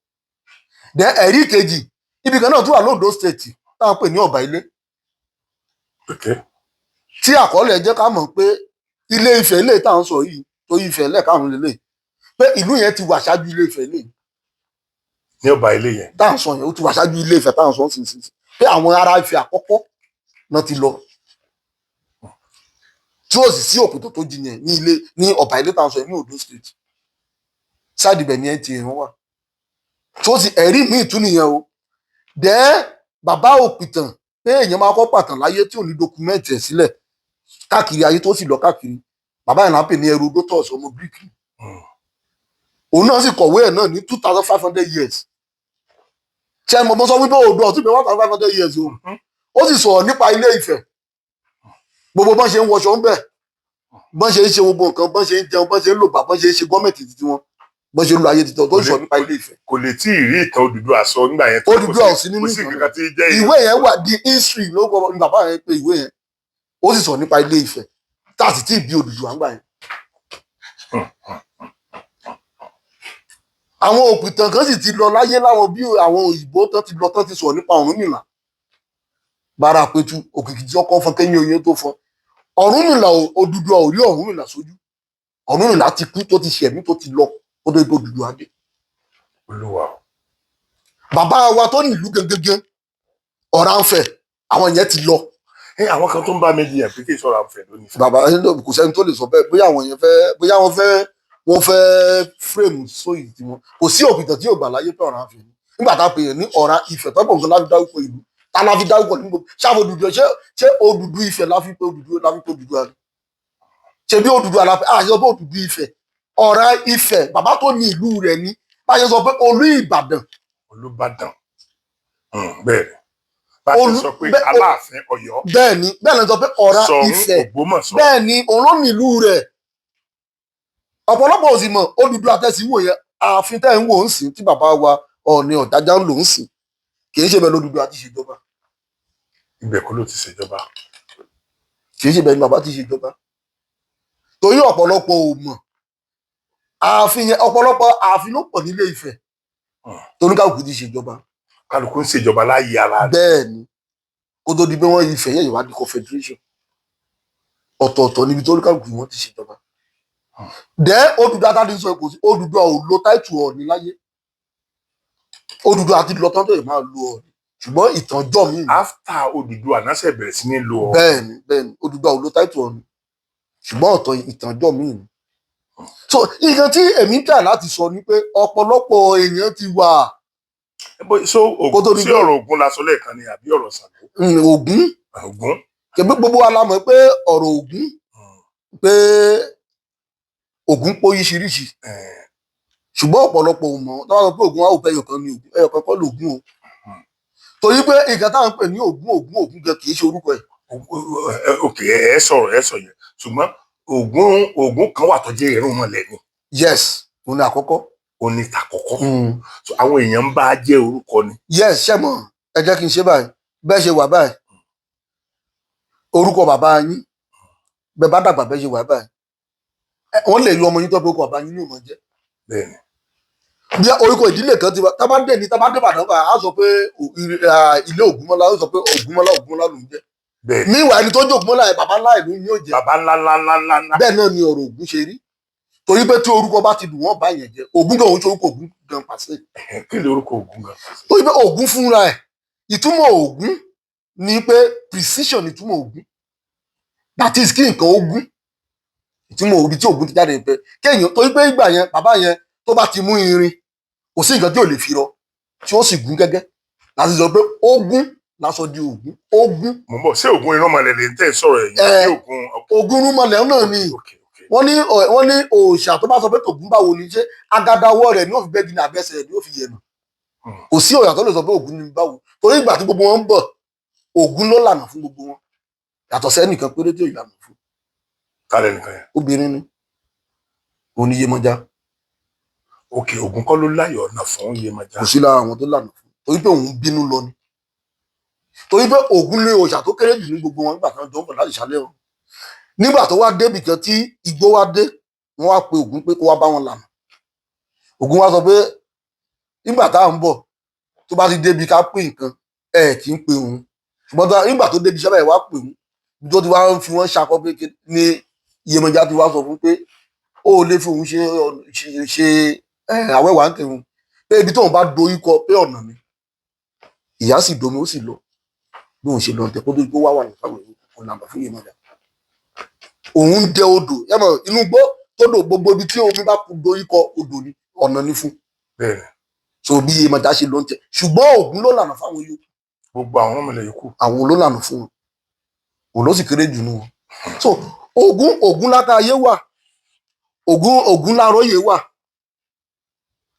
Then ẹ̀rí kejì, ibì kan náà tún wà lóńdó State táwọn pè ní Ọ̀bà Ilé, tí àkọọ́lẹ̀ jẹ́ ká mọ̀ pé Ilé Ifẹ̀, ilé tá à ń sọ yìí tó Ifẹ̀ lẹ́ẹ̀karùn-ún lélẹ̀, pé ìlú yẹn ti wà ṣáájú Ilé Ifẹ̀ lè Ní Ọba Ilé yẹn. Tá à ń sọ yẹn, ó ti wà ṣáájú Ilé Ifẹ̀ tá à ń sọ sínsìn, pé àwọn ará Ifẹ̀ àkọ́kọ́ náà ti lọ, tí ó sì sí òkúta tó jiyàn ní ilé ní Ọ̀bà Ilé tá à ń sọ yẹn ní Ondo State. Side ibẹ̀ ni ẹ ti wọ́n wà, tí ó sì ẹ̀rí míì tún nìyẹn o. Dẹ́ bàbá òpìtàn pé èèyàn máa kọ́ pàtàn láyé tí ò ní document ẹ̀ sílẹ̀ káàkiri ayé tó sì lọ káàkiri, bàbá yẹn là ń pè ní Herodotus, ọmọ Greek. Òun náà sì kọ̀wé ẹ̀ náà ní 2500 years. Ṣé ẹ mọ̀, mo sọ wípé Oòduà ọ̀tún pé 1500 years o. Ó sì sọ̀rọ̀ nípa Ilé Ifẹ̀, gbogbo bọ́n ṣe ń wọṣọ ń bẹ̀, bọ́n ṣe ń ṣe gbogbo nǹkan, bọ́n ṣe ń jẹun, bọ́n ṣe ń lògbà, bọ́n ṣe ń ṣe gọ́ọ̀mẹ̀ntì títí wọn, bọ́n ṣe ń lo ayé títí wọn, tó sọ̀rọ̀ nípa Ilé Ifẹ̀. Kò lè tí ì rí ìtàn Odùduwà sọ nígbà yẹn tó. Odùduwà ò sí nínú Kò sí ìtàn. nǹkan tí jẹ́. Ìwé yẹn wà, The History ló kọ ní bàbá yẹn pé ìwé yẹn. Ó sì sọ nípa Ilé Ifẹ̀ tá a sì tí ì bí Odùduwà ńgbà yẹn. Àwọn òpìtàn kan sì ti lọ láyé láwọn bí àwọn òyìnbó tán ti lọ, tán ti sọ̀rọ̀ nípa Ọ̀rúnmìlà, bára àpẹtù òkìkí tí ọkọ̀ fọn kẹ́yìn oyin tó fọn Ọ̀rúnmìlà. Odùduwà ò rí Ọ̀rúnmìlà sójú. Ọ̀rúnmìlà ti kú, tó ti ṣẹ̀mí, tó ti lọ kó tó di Odùduwà dé. Olúwa o. Bàbá wa tó nílùú gangan, Ọ̀rànfẹ̀, àwọn yẹn ti lọ. Ẹ àwọn kan tó ń bá mi jiyàn pé kí ìṣọ́ra àǹfẹ̀ lónìí. Bàbá, kò sẹ́ni tó lè sọ bẹ́ẹ̀. Bóyá àwọn yẹn fẹ́, bóyá wọ́n fẹ́ frame sóyè tí wọn. Kò sí òpìtàn tí yóò gbà láyé pé Ọ̀rànfẹ̀ ni. Nígbà tá a pè é ní Ọ̀ràn Ifẹ̀ tó gbọ̀ngàn láfi dárúkọ ìlú, tá la fi dárúkọ ní gbogbo ṣáà Odùduwà. Ṣé Odùdu Ifẹ̀ la fi pé Odùduwà, la fi pé Odùduwà ni? Ṣe bí Odùduwà la fi àṣẹ pé Odùdu Ifẹ̀, Ọ̀ràn Ifẹ̀, bàbá tó ní ìlú rẹ̀ ní bá a ṣe sọ pé Olú Ìbàdàn. Olúbàdàn. Bẹ́ẹ̀ ni bá a ṣe sọ pé Aláàfin Ọ̀yọ́. Bẹ́ẹ̀ ni, bẹ́ẹ̀ ló sọ pé Ọ̀ràn Ṣọ̀ún Ifẹ̀. Ògbómọ̀ṣọ́. Bẹ́ẹ̀ ni, òun ló ní ìlú rẹ̀. Ọ̀pọ̀lọpọ̀ ò sì mọ̀. Odùduwà tẹ̀sí wò yẹn, ààfin tẹ́ ń wò ń sìn tí bàbá wa Ọọ̀ni Ọ̀jájá ń lò ń sìn, kì í ṣe bẹ́ẹ̀ lódùduwà ti ṣèjọba. Ibẹ̀ kọ́ ló ti ṣèjọba. Kì í ṣe bẹ́ẹ̀ ni bàbá ti ṣèjọba, torí ọ̀pọ̀lọpọ̀ ò mọ̀. Ààfin yẹn, ọ̀pọ̀lọpọ̀ ààfin ló pọ̀ nílé Ifẹ̀ toníkàlùkù ti ṣèjọba. Kálukú ń ṣèjọba láàyè ara rẹ̀. Bẹ́ẹ̀ ni, kó tó di pé wọ́n Ifẹ̀ yẹn ìwádìí confederation, ọ̀tọ̀ọ̀tọ̀ níbi tó oníkàlùkù wọn ti ṣèjọba. Dẹ́ Odùduwà tá a ti sọ, kò sí, Odùduwà ò lo title Ọọ̀ni láyé. Odùduwà ti lọ tán tó yẹ máa lo Ọọ̀ni, ṣùgbọ́n ìtànjọ́ mi. After Odùduwà náà ṣe bẹ̀rẹ̀ sí ní lo ọ. Bẹ́ẹ̀ ni, Odùduwà ò lo title Ọọ̀ni, ṣùgbọ́n ọ̀tọ̀ ìtànjọ́ mi ni. So nǹkan tí èmi ń tà láti sọ ni pé ọ̀pọ̀lọpọ̀ èèyàn ti wà. So Kó tó Ògún di sí pé- ọ̀rọ̀ Ògún la sọ lẹ́ẹ̀kan ni àbí ọ̀rọ̀ Ṣàngó? Ògún. Ògún. Ṣebí gbogbo wa la mọ̀ pé ọ̀rọ̀ Ògún, pé Ògún póríṣiríṣi, ṣùgbọ́n ọ̀pọ̀lọpọ̀ ò mọ̀. Tó bá sọ pé Ògún, á ò pé ẹyọ̀kan ni Ògún, ẹyọ̀kan kọ́ lògún o, torí pé nǹkan táwọn ń pè ní Ògún, Ògún, Ògún gan kì í ṣe orúkọ ẹ̀. Ok, ẹ sọ̀rọ̀, ẹ sọ yẹn, ṣùgbọ́n Ògún kan wà tó jẹ́ irúnmọlẹ̀ ni. Yes, òun ni àkọ́kọ́. Òun ni tàkọ́kọ́. So àwọn èèyàn ń bá jẹ́ orúkọ ni. Yes, ṣé mọ̀, ẹ jẹ́ kí n ṣe báyìí. Bẹ́ẹ̀ ṣe wà báyìí, orúkọ bàbá yín, bẹ́ẹ̀ bá dàgbà, bẹ́ẹ̀ ṣe wà báyìí, wọ́n lè lu ọmọ yín tó pé orúkọ bàbá yín ní òmò jẹ́. Bẹ́ẹ̀ni. Bí orúkọ ìdílé kan ti wá, tá bá dé ní, tá bá dé Ìbàdàn báyìí, á sọ pé ilé Ògúnmọ́lá, ó sọ pé Ògúnmọ́lá, Ògúnmọ́lá ló ń jẹ́. Bẹ́ẹ̀ni. Níwà ẹni tó jẹ́ Ògúnmọ́lá yẹn, bàbá ńlá ìlú ni yóò jẹ́. Bàbá ńlá ńlá ńlá ńlá ńlá. Bẹ́ẹ̀ náà ni ọ̀rọ̀ Ògún ṣe rí, torí pé tí orúkọ bá ti dùn, wọ́n bá yẹn jẹ́. Ògún gan òun ṣe orúkọ Ògún gan pàṣẹ. Kí ni orúkọ Ògún gan? Torí pé Ògún fúnra ẹ̀, ìtumọ̀ Ògún ni pé precision ni ìtumọ̀ Ògún, that is kí nǹkan ogún. Ìtumọ̀ ibi tí Ògún ti jáde ni pé kéèyàn, torí pé ìgbà yẹn, bàbá yẹn tó bá ti mú irin, kò sí nǹkan tí ò lè fi rọ tí ó sì gún gẹ́gẹ́, láti sọ pé ogún lásọ di Ògún, ogún. Mo ń bọ̀, ṣé Ògún irúnmọlẹ̀ lè ń tẹ̀ sọ̀rọ̀ ẹ̀yìn àbí Ògún? Ògún rúmọlẹ̀ náà ni. Wọ́n ní òòṣà tó bá sọ pé tògún báwo ni, ṣé agadawọ́ rẹ̀ ní ó fi bẹ́gi ní abẹ́sẹ̀ rẹ̀ ní ó fi yẹnu? Kò sí òòṣà tó lè sọ pé Ògún ní báwo, torí ìgbà tí gbogbo wọn ń bọ̀, Ògún ló lànà fún gbogbo wọn, yàtọ̀ sẹ́nìkan péré tí ò lànà fún. Kálẹ̀ nìkan yẹn? Obìnrin ni, òun ni Yemọja. Ok, Ògún kọ́ ló láyọ̀ ọ̀nà fún Yemọja? Kò sí lára àwọn tó lànà fún, torí pé òun bínú lọ ni, torí pé Ògún lé òòṣà tó kéré jù ní gbogbo wọn nígbà tí wọ́n jọ ń bọ̀ láti ìṣàlẹ̀ wọn. Nígbà tó wá débì kan tí igbó wá dé, wọ́n wá pe Ògún pé kó wá bá wọn lànà. Ògún wá sọ pé nígbà tá à ń bọ̀, tó bá ti débi ká pín nǹkan, ẹ kì í pe òun, ṣùgbọ́n nígbà tó débi iṣẹ́ báyìí, wá pè òun. Ibi tó ti wá ń fi wọ́n ṣakọ pé ní Yemọja ti wá sọ fún pé ó lè fi òun ṣe àwẹ̀wà ń tẹ̀hún, pé ibi tóun bá dorí kọ pé ọ̀nà ni. Ìyá sì domi, ó sì lọ bí òun ṣe lọ tẹ kó tó kó wá wà ní fáwọn ọ̀nà àbá fún Yemọja. Òun ń dẹ odò yẹmọ inú gbó tó dò, gbogbo ibi tí omi bá dorí kọ odò ni, ọ̀nà ni fún. Bẹ́ẹ̀ni. So bí Yemọja ṣe ló ń tẹ, ṣùgbọ́n Ògún ló lànà fáwọn yòókù. Gbogbo àwọn ọmọlẹ̀ yòókù. Àwọn ló lànà fún wọn, òun ló sì kéré jù nù wọn. So Ògún Lákáayé wà, Ògún Láróyè wà,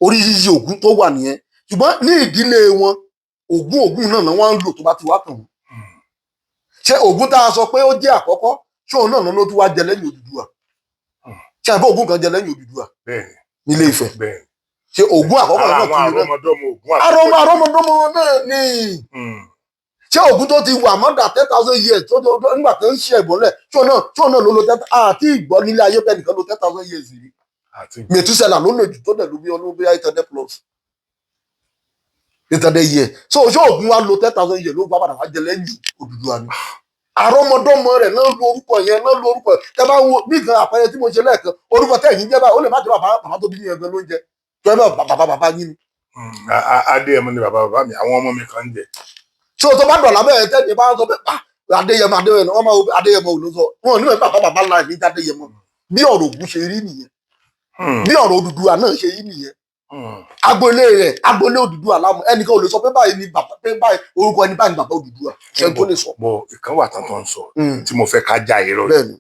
oríṣiríṣi Ògún tó wà nìyẹn. Ṣùgbọ́n ní ìdílé wọn, Ògún náà ni wọ́n ń lò tó bá ti wá kàn wọ́n. Ṣé Ògún tá a sọ pé ó jẹ́ àkọ́kọ́, ṣé òun náà ló tún wá jẹ lẹ́yìn Odùduwà? Ṣé àbí Ògún kan jẹ lẹ́yìn Odùduwà Bẹ́ẹ̀ni. nílé Ifẹ̀? Bẹ́ẹ̀ni. Ṣé Ògún àkọ́kọ́ Ara náà àwọn tún ní náà? àrọmọdọ́mọ Ògún. Àrọmọdọ́mọ náà ni. Ṣé Ògún tó ti wà more than 10,000 years tó nígbà tó ń ṣe ìbọ̀lẹ̀, ṣé òun náà ló lo ten àti ìgbọ́ nílé ayé bẹ́ẹ̀ nìkan lo 10,000 years rí? Àti Mẹ̀túsẹ̀là ló lò jù, tó dẹ̀ ló bí ọdún bí 800 plus, 800 years. So ṣé Ògún wa lo 10,000 years ló bá padà wá jẹ lẹ́yìn Odùduwà ni? Àrọ́mọdọ́mọ rẹ̀ náà lo orúkọ yẹn, náà lo orúkọ yẹn. Tẹ́ bá wo bí nǹkan àpẹẹrẹ tí mo ṣe lẹ́ẹ̀kan, orúkọ tẹ́ ẹ̀yìn jẹ́ báyìí, ó lè má jẹ́ bàbá bàbá tó bí yẹn gan ló ń jẹ tó ẹ bá bàbá bàbá yín ni. Adéyẹmọ ni bàbá bàbá mi, àwọn ọmọ mi kan ń jẹ. Ṣé o tó bá dọ̀là bẹ́ẹ̀ tẹ́ni bá ń sọ pé, ah, Adéyẹmọ, Adéyẹmọ, wọ́n máa wo Adéyẹmọ ò ló sọ wọn ò ní bàbá bàbá láì ní Adéyẹmọ. Bí ọ̀rọ̀ Ògún ṣe rí nìyẹn, bí ọ̀rọ̀ Odùduwà náà ṣe rí nìyẹn. Agboolé rẹ̀, agboolé Odùduwà lámú, ẹnìkan ò lè sọ pé báyìí ni bàbá, pé báyìí orúkọ ẹni báyìí ni bàbá Odùduwà, ṣe tó lè sọ. Bọ ìkan wà tán tó ń sọ tí mo fẹ́ ká já irọ́ yìí. Bẹ́ẹ̀ni.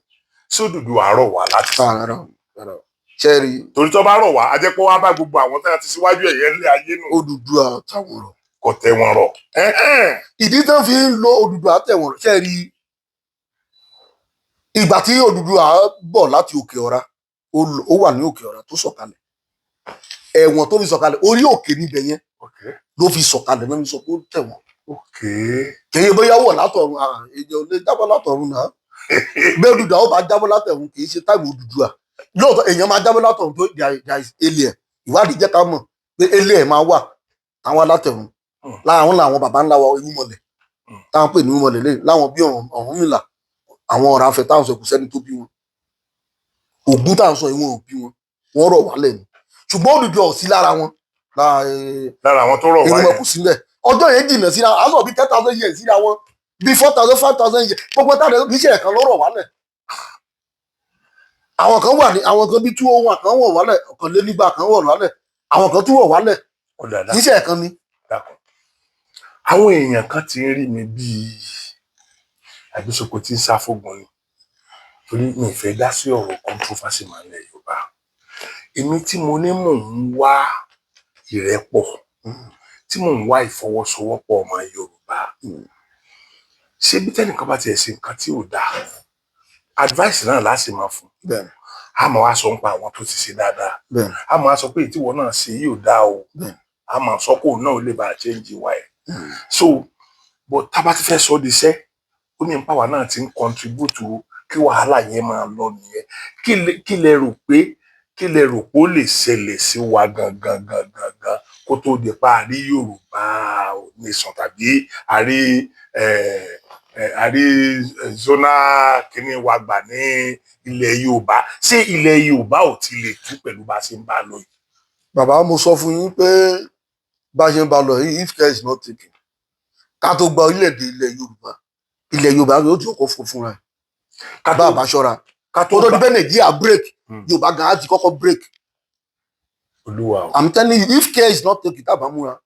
Sí Odùduwà rọ̀ wá láti Rárá, rárá, ṣẹ́ẹ̀rì. Torí tó bá rọ̀ wá, a jẹ́ pé wá bá gbogbo àwọn tí wọ́n ti síwájú ẹ̀yẹ ńlẹ̀ ayé nù. Odùduwà táwọn rọ̀. Kò tẹ́ wọn rọ̀. Ẹ̀hẹ́n. Ìdí tán fi ń lo Odùduwà tẹ̀wọ̀n, ṣẹ́ẹ̀rì, ìgbà tí Odùduwà bọ̀ láti òkè ọ̀ra, ó wà ní òkè ọ̀ra tó sọ̀kalẹ̀, ẹ̀wọ̀n tó fi sọ̀kalẹ̀, orí òkè níbẹ̀ yẹn ló fi sọ̀kalẹ̀ náà fi sọ pé ó tẹ̀wọ̀n. Kì í bóyá wọ̀ látọ̀run, èèyàn ò lè jábọ́ látọ̀run náà. Bẹ́ẹ̀ Odùduwà ó bá jábọ́ látọ̀run, kì í ṣe time Odùduwà. Lóòótọ́ èèyàn máa jábọ́ látọ̀run tó there is alien. Ìwádìí jẹ́ ká mọ̀ pé alien máa wà táwọn alátẹ̀run láwọn làwọn baba ńlá wa irúnmọlẹ̀ táwọn pè ní irúnmọlẹ̀ lẹ́yìn láwọn bí Ọ̀rúnmìlà, àwọn ọ̀rọ̀ afẹ́ táwọn sọ, kò sẹ́ni tó bí wọn. Ògún táwọn sọ ìwọ̀n ò bí wọn, wọ́n rọ̀ wálẹ̀ ni. Ṣùgbọ́n Odùduwà ò sí lára wọn. Lára àwọn tó rọ̀ wá Irúnmọ yẹn. Kò sílẹ̀, ọjọ́ yẹn jìnnà síra, àwọn sọ bí 10,000 years síra wọn, bí 4,000, 5,000 years. Gbogbo táwọn kì í ṣe ẹ̀kan lọ́rọ̀ wálẹ̀. Àwọn kan wà ní, àwọn kan bí 201 kan wọ̀ wálẹ̀, 201 kan wọ̀ wálẹ̀, àwọn kan tún wọ̀ wálẹ̀. Ọ̀dà. Kì í ṣe ẹ̀kan ni. Dákun, àwọn èèyàn kan ti ń rí mi bíi àgbésoko tí ń sá fógun ni, torí mi ì fẹ́ dá sí ọ̀rọ̀ controversy máa ń lẹ̀ Yorùbá. Èmi tí mo ní mò ń wá ìrẹ́pọ̀, tí mò ń wá ìfọwọ́sowọ́pọ̀ ọmọ Yorùbá, ṣé bí tẹ́nìkan bá tiẹ̀ ṣe nǹkan tí ò dáa, advice náà láti máa fún, a máa wá sọ nípa àwọn tó ti ṣe dáadáa, a máa sọ pé ìtìwọ náà ṣe yìí ò dáa o, a máa sọ kó náà ó lè bá a change wa ẹ̀. So but tá a bá ti fẹ́ sọ di iṣẹ́, ó ní pàwọn náà ti ń contribute kí wàhálà yẹn máa lọ nìyẹn. Kí lẹ rò pé ó lè ṣẹlẹ̀ sí wa gangan gangan gan kó tó di pa àrí Yorùbá nation tàbí àrí zonal kíní wa gbà ní ilẹ̀ Yorùbá? Ṣé ilẹ̀ Yorùbá ò ti lè tú pẹ̀lú bá a ṣe ń bá a lọ yìí? Bàbá, mo sọ fún yín pé bá a ṣe ń bá a lọ yìí, if care is not taken, ká tó gba orílẹ̀-èdè ilẹ̀ Yorùbá, ilẹ̀ Yorùbá yóò ti kọ́kọ́ fún fúnra ẹ̀. Ká bá tó a bá ṣọ́ra, ká tó kó tó di gbà pé Nàìjíríà break, Yorùbá gan á ti kọ́kọ́ break. Olúwa o. I'm telling you, if care is not taken, tá a bá múra,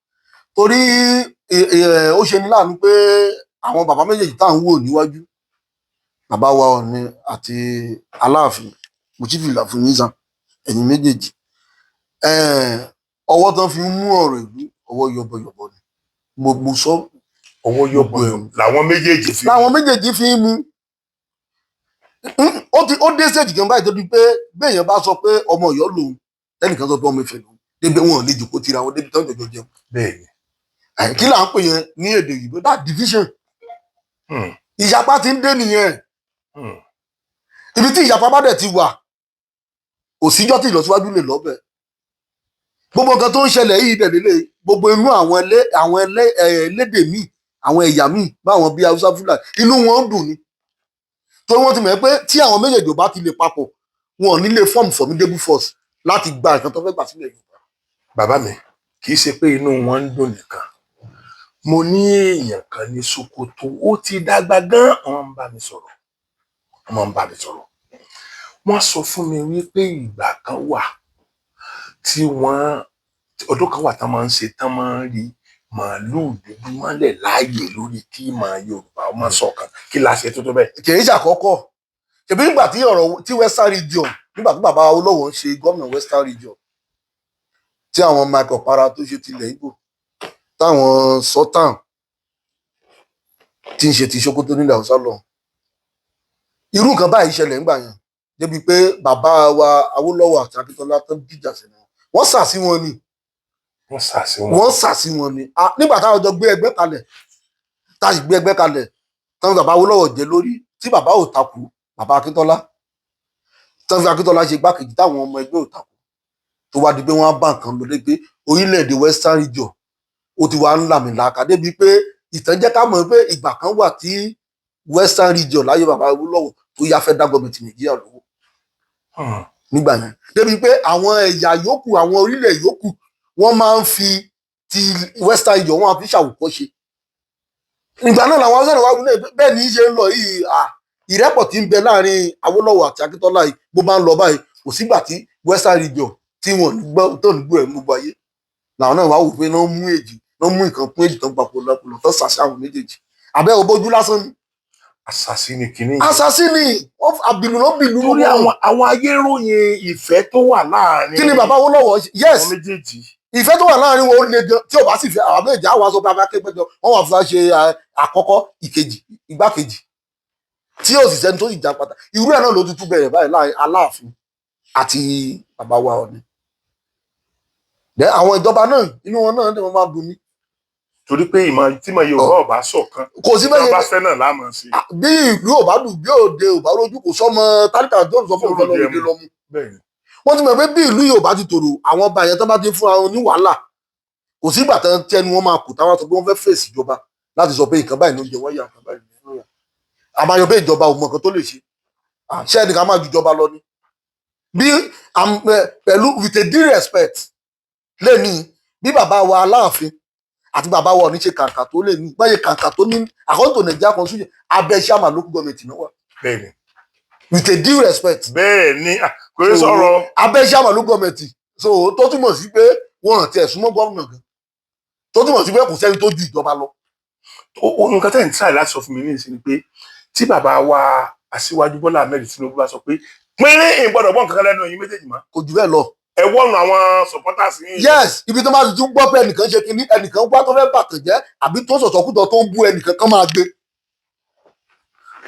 torí ó ṣe ní láàánú pé àwọn bàbá méjèèjì tá à ń wò níwájú, bàbá wa Ọọ̀ni àti Aláàfin, mo ti fìlà fún yín sàn, ẹ̀yin méjèèjì, ọwọ́ tán fi ń mú ọ̀rọ̀ ìlú, ọwọ́ yọ̀bọ̀yọ̀bọ̀ ni mo sọ. Ọwọ́ yọ̀bọ̀ làwọn méjèèjì fi Làwọn méjèèjì fi ń mú. Ó ti ó dé stage kan báyìí tó di pé béèyàn bá sọ pé ọmọ Ọ̀yọ́ lòun, tẹnìkan sọ pé ọmọ Ifẹ̀ lòun, débi wọn ò lè jòkó tira wọn débi tán jọjọ jẹun. Kí là ń pè yẹn ní èdè òyìnbó? That division. Ìyapa ti ń dé nìyẹn. Ibi tí ìyapa bá dẹ̀ ti wà, kò síjọ́ tí ìlọsíwájú lè lọ́bẹ̀. Gbogbo nǹkan tó ń ṣẹlẹ̀ yìí dẹ̀ lélẹ̀, gbogbo inú àwọn ẹlẹ́ àwọn ẹlẹ́ ẹ̀, ẹlédè míì, àwọn ẹ̀yà míì, báwọn bíi Haúsá, Fúlàní, inú wọn ń dùn ni, torí wọ́n ti mọ̀ pé tí àwọn méjèèjì ò bá ti lè papọ̀, wọn ò ní lè form formidable force láti gba nǹkan tó fẹ́ gbà sílẹ̀ Yorùbá. Bàbá mi, kì í ṣe pé inú wọn ń dùn nìkan. Mo ní èèyàn kan ní Sokoto, ó ti dàgbà gan, wọ́n ń bá mi sọ̀rọ̀, wọ́n ń bá mi sọ̀rọ̀. Wọ́n sọ fún mi wípé ìgbà kan wà tí wọ́n Ọdún kan wà tán máa ń ṣe, tán máa ń rí màálùú dúdú mọ́lẹ̀ láàyè lórí kí ìmọ̀ Yorùbá ọmọ ṣọ̀kan. Kí la ṣe tó tó bẹ́ẹ̀? Kì í ṣàkọ́kọ́. Ṣèbí nígbà tí ọ̀rọ̀ tí Western Region, nígbà tí bàbá Awólọ́wọ̀ ń ṣe gómìnà Western Region, tí àwọn Mike Okpara tó ṣe tilẹ̀ Ìgbò, táwọn Sultan tí ń ṣe ti Sokoto nílẹ̀ Haúsá lọ, irú nǹkan báyìí ṣẹlẹ̀ ńgbà yẹn, débi pé bàbá wa Awólọ́wọ̀ àti Akíntọ́lá tó ń dìjà sí wọn, wọ́n sà sí wọn ni. Wọ́n sà sí wọn. Wọ́n sà sí wọn ni. Ah, nígbà táwọn jọ gbé ẹgbẹ́ kalẹ̀, tá a sì gbé ẹgbẹ́ kalẹ̀ tán, bàbá Awólọ́wọ̀ jẹ lórí, tí bàbá ò takú bàbá Akíntọ́lá, tán fi Akíntọ́lá ṣe igbákejì, táwọn ọmọ ẹgbẹ́ ò takú, tó wá di pé wọ́n á bá nǹkan lọ dé pé orílẹ̀-èdè Western Region ó ti wá ń làmìlaka, débi pé ìtàn jẹ́ ká mọ̀ pé ìgbà kan wà tí Western Region láyé bàbá Awólọ́wọ̀ tó yá federal government Nàìjíríà lówó nígbà yẹn, débi pé àwọn ẹ̀yà yòókù, àwọn orílẹ̀ yòókù, wọ́n máa ń fi ti Western Region, wọ́n á fi ṣàwòkọ́ṣe. Ìgbà náà làwọn Haúsá náà wá wílé bẹ́ẹ̀ ní í ṣe ń lọ yìí. À, ìrẹ́pọ̀ tí ń bẹ láàrin Awólọ́wọ̀ àti Akíntọ́lá yìí, bó bá ń lọ báyìí, kò sígbà tí Western Region tí wọ́n ní gbọ́ tó ní gbọ́ ẹ̀ gbogbo ayé. Làwọn náà wá wò pé náà mú èjì, náà mú nǹkan kún èjì, tó ń papò lọ́pọ̀lọ́ tó ṣàṣà àwọn méjèèjì àbẹ́ òbójú lásán ni. Àṣàsí ni kìíní yìí. Àṣàṣì ni wọ́n àbìlú ló bìlú. Torí àwọn ayé ròyìn ìfẹ́ tó wà láàrin Kí ni bàbá Awólọ́wọ̀ ṣe? Yes. àwọn méjèèjì. Ìfẹ́ tó wà láàrin wọn ó le gan. Tí ò bá sì fẹ́ àwọn méjèèjì, àwọn aṣọ bàbá kégbẹjọ wọn wà fún wa ṣe àkọ́kọ́, ìkejì, igbákejì, tí yóò sì sẹ́ni tó sì já pátá. Irú ẹ̀ náà ló tuntun bẹ̀rẹ̀ báyìí láàrin Aláàfin àti bàbá wa Ọọ̀ni. Then àwọn ìjọba náà, inú wọn náà ni wọ́n máa dùn mí. Torí pé ìmọ̀ tí ìmọ̀ Yorùbá ọba ṣọ̀kan, Kò sí tí wọ́n bẹ́ẹ̀. bá fẹ́ náà láàmú sí. Bí ìlú ò bá dùn, bí òde ò bá rójú, kò sọmọ tálíkà tó ń sọ fún òun lọ́wọ́ òde lọ́mú. Bẹ́ẹ̀ ni. Wọ́n ti mọ̀ pé bí ìlú yóò bá ti tòrò, àwọn ọba yẹn tó bá ti fún àwọn ní wàhálà, kò sígbà tán tẹnu wọn máa kù táwọn sọ pé wọ́n fẹ́ fèsì ìjọba láti sọ pé nǹkan báyìí ló ń jẹ wọ́n yà, nǹkan báyìí ló ń yà. Àmàyọ pé ìjọba ò mọ nǹkan tó lè ṣe. Ṣé ẹnìkan máa ju ìjọba lọ ni? Bí pẹ̀lú with a due respect lẹ́ni, bí bàbá wa Aláàfin àti bàbá wa Ọọ̀ni ṣe kàǹkà tó lè ní báyìí, kàǹkà tó ní according to Nigeria constitution, abẹ́ chairman local government náà wà. Bẹ́ẹ̀ ni. With a due respect. Bẹ́ẹ̀ ni. Ah, kò ní sọ̀rọ̀. Abẹ́ chairman local government, so tó túmọ̀ sí pé wọ́n àti ẹ̀sùn mọ́ gómìnà gan, tó túmọ̀ sí pé kò sẹ́ni tó ju ìjọba lọ. Nǹkan tẹ́ ń try láti sọ fún mi ní ìsìn ni pé tí bàbá wa Aṣíwájú Bọ́lá Ahmed Tinubu bá sọ pé pínrín ìgbọ́dọ̀ gbọ́n kankan lẹ́nu ẹ̀yin méjèèjì mọ́, Kò jù bẹ́ẹ̀ lọ. ẹ wọ́nu àwọn supporters yín. Yes, ibi tó máa ti tún gbọ́ pé ẹnìkan ṣe kinní, ẹnìkan wá tó fẹ́ bàtàn jẹ́ àbí tó sọ̀sọ̀kútọ̀ tó ń bú ẹnìkan kan máa gbé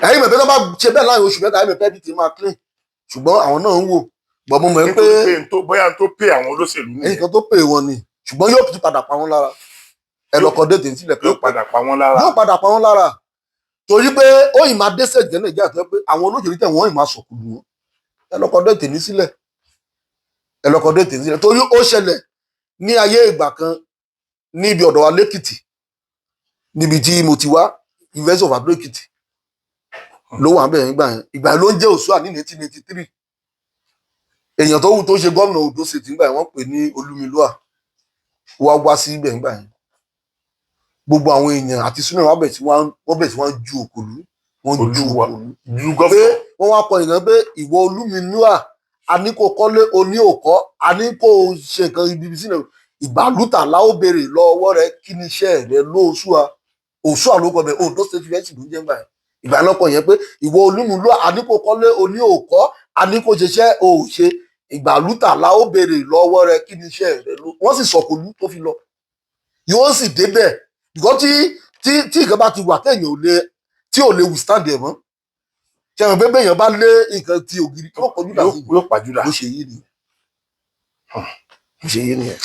ẹ̀yin mẹ̀fẹ́ tó bá ṣe bẹ́ẹ̀ láàrin oṣù 3, ẹ̀yin mẹ̀fẹ́ bí ti máa clean. Ṣùgbọ́n àwọn náà ń wò gbọ́, mo mọ̀ pé Nítorí pé n tó bóyá n tó pè àwọn olóṣèlú nìyẹn. Nǹkan tó pè wọ́n ni, ṣùgbọ́n yóò tún padà pa wọ́n lára. Ẹ lọ́kọ̀ déètì sílẹ̀ pé Yóò padà pa wọ́n lára. Yóò padà pa wọ́n lára, torí pé ó yìí máa dé sẹ̀jẹ̀ Nàìjíríà tó yẹ pé àwọn olóṣèlú tẹ̀ wọ́n yìí máa sọ̀kù lù wọ́n. Ẹ lọ́kọ̀ déètì ní sílẹ̀, ẹ lọ́kọ̀ déètì ní sílẹ̀, torí ó ṣẹlẹ̀ ní ayé ìgbà kan níbi ọ̀dọ̀ wa lẹ́kìtì, níbi tí mo ti wá, University of Ado Ekiti ló wà bẹ́ẹ̀ nígbà yẹn. Ìgbà yẹn ló ń jẹ́ Òṣùà ní 1983. Èèyàn tó wù tó ṣe gómìnà Ondo State nígbà yẹn, wọ́n pè ní Olúmilúà, wá wá sí ibẹ̀ nígbà yẹn. Gbogbo àwọn èèyàn àti súnà wọn bẹ̀ tí wọ́n bẹ̀ tí wọ́n ju òkòlù, wọ́n ju Olúwa. òkòlù Ju pé gọ́fọ̀. Wọ́n wá kọ ìran pé ìwọ Olúmilúà, a ní kó kọ́lé oní òkọ́, a ní kó ṣe nǹkan ibi sínú ìgbàlútà láó béèrè lọ́wọ́ rẹ, kí ni iṣẹ́ rẹ lóṣùà? Òṣùà ló kọ bẹ. Ondo State University ló ń jẹ́ ńgbà yẹn. Ìgbà náà kọ yẹn pé ìwọ Olúmilúà, a ní kó kọ́lé oní òkọ́, a ní kó ṣiṣẹ́ ò ṣe, ìgbàlútà láó béèrè lọ́wọ́ rẹ, kí ni iṣẹ́ rẹ ló. Wọ́n sì sọ̀kòlù tó fi lọ, yóò sì débẹ̀ because tí nǹkan bá ti wà téèyàn ò lè tí ò lè withstand ẹ̀ mọ́, ṣe àwọn pé béèyàn bá lé nǹkan tí ògiri yóò kọjú dà sí. Yóò pàjùdà. Bó ṣe yí nìyẹn, bó ṣe yí nìyẹn.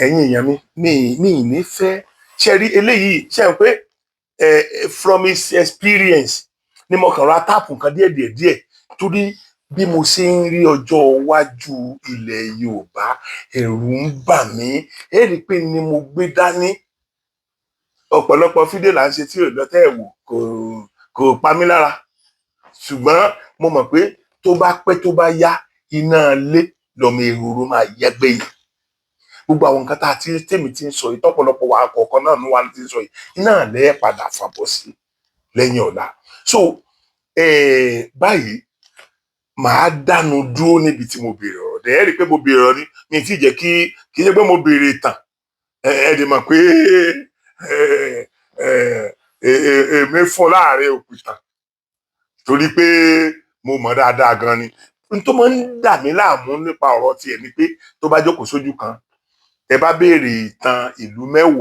Ẹ̀yin èèyàn mi, mi ì ní fẹ́ ṣe rí eléyìí, ṣe ń pé from his experience ni mo kàn ra tap nǹkan díẹ̀ díẹ̀ díẹ̀, torí bí mo ṣe ń rí ọjọ́ iwájú ilẹ̀ Yorùbá, ẹ̀rù ń bà mí. Ẹ rí i pé ni mo gbé dání ọ̀pọ̀lọpọ̀ fídíò là ń ṣe tí ò lọ́tẹ̀ ẹ̀wò, kò pa mí lára, ṣùgbọ́n mo mọ̀ pé tó bá pẹ́, tó bá yá, iná ilé lọ́mọ ehoro máa yẹ́gbẹ́ yìí. Gbogbo àwọn nǹkan tá a ti tèmi ti ń sọ yìí, tọ́pọ̀lọpọ̀ wa kọ̀ọ̀kan náà ló wà ti ń sọ yìí, iná lẹ́ẹ̀ padà fàbọ̀ sí lẹ́yìn ọ̀la. So báyìí màá dánu dúró níbi tí mo béèrè ọ̀rọ̀ dẹ̀. Ẹ́ rí i pé mo béèrè ọ̀rọ̀ ni mi ti jẹ́ kí Kì í ṣe pé mo béèrè ìtàn, ẹ dì mọ̀ pé ẹ ẹ ẹ èmi fún láàrin òpìtàn torí pé mo mọ̀ dáadáa gan ni. N tó máa ń dà mí láàmú nípa ọ̀rọ̀ tiẹ̀ ni pé tó bá jókòó sójú kan, ẹ bá béèrè ìtàn ìlú 10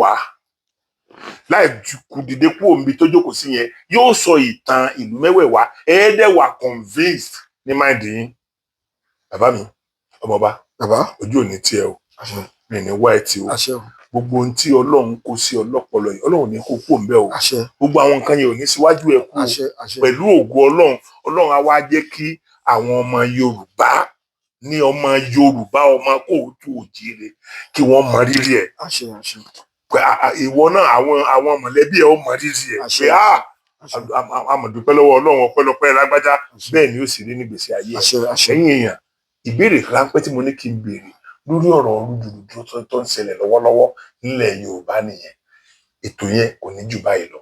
láì kù dìde kúrò níbi tó jókòó sí yẹn, yóò sọ ìtàn ìlú mẹ́wẹ̀ẹ̀wá. Ẹ dẹ̀ wà convinced ní mind yín. Bàbá mi, ọmọọba, Bàbá. ojú ò ní tiẹ̀ o. Àṣẹ. Mi ní wá ẹ tí o. Àṣẹ o. Gbogbo ohun tí Ọlọ́run kó sí ọlọ́pọlọ yìí, Ọlọ́run ní kó kó ń bẹ́ o. Àṣẹ. Gbogbo àwọn nǹkan yẹn ò ní síwájú ẹ kú o. Àṣẹ, àṣẹ. Pẹ̀lú ògo Ọlọ́run, Ọlọ́run á wá jẹ́ kí àwọn ọmọ Yorùbá ní ọmọ Yorùbá, ọmọ kóòtù òjìire, kí wọ́n mọ rírì ẹ̀. Àṣẹ, àṣẹ. Pé ìwọ náà, àwọn mọ̀lẹ́bí ẹ̀ ó mọ rírì ẹ̀ Àṣẹ. pé a Àṣẹ. a dúpẹ́ lọ́wọ́ Ọlọ́run, ọpẹ́lọpẹ́ lágbájá. Àṣẹ. Bẹ́ẹ̀ ni ó sì rí nígbèsí ayé ẹ̀. Àṣẹ, àṣẹ. Ẹ̀yin èèyàn, ìbéèrè ráńpẹ́ tí mo ní kí n béèrè lórí ọ̀rọ̀ rúdurùdu tó ń ṣẹlẹ̀ lọ́wọ́lọ́wọ́ nílẹ̀ Yorùbá nìyẹn. Ètò yẹn kò ní jù báyìí lọ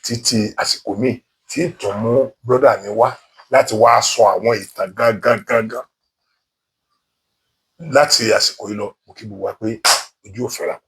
títí àsìkò míì tí ń tún mú brọ́dà mi wá láti wá sọ àwọn ìtàn gangan gangan. Láti àsìkò yìí lọ, mo kí gbogbo wa pé ojú ò fẹ́ra kù.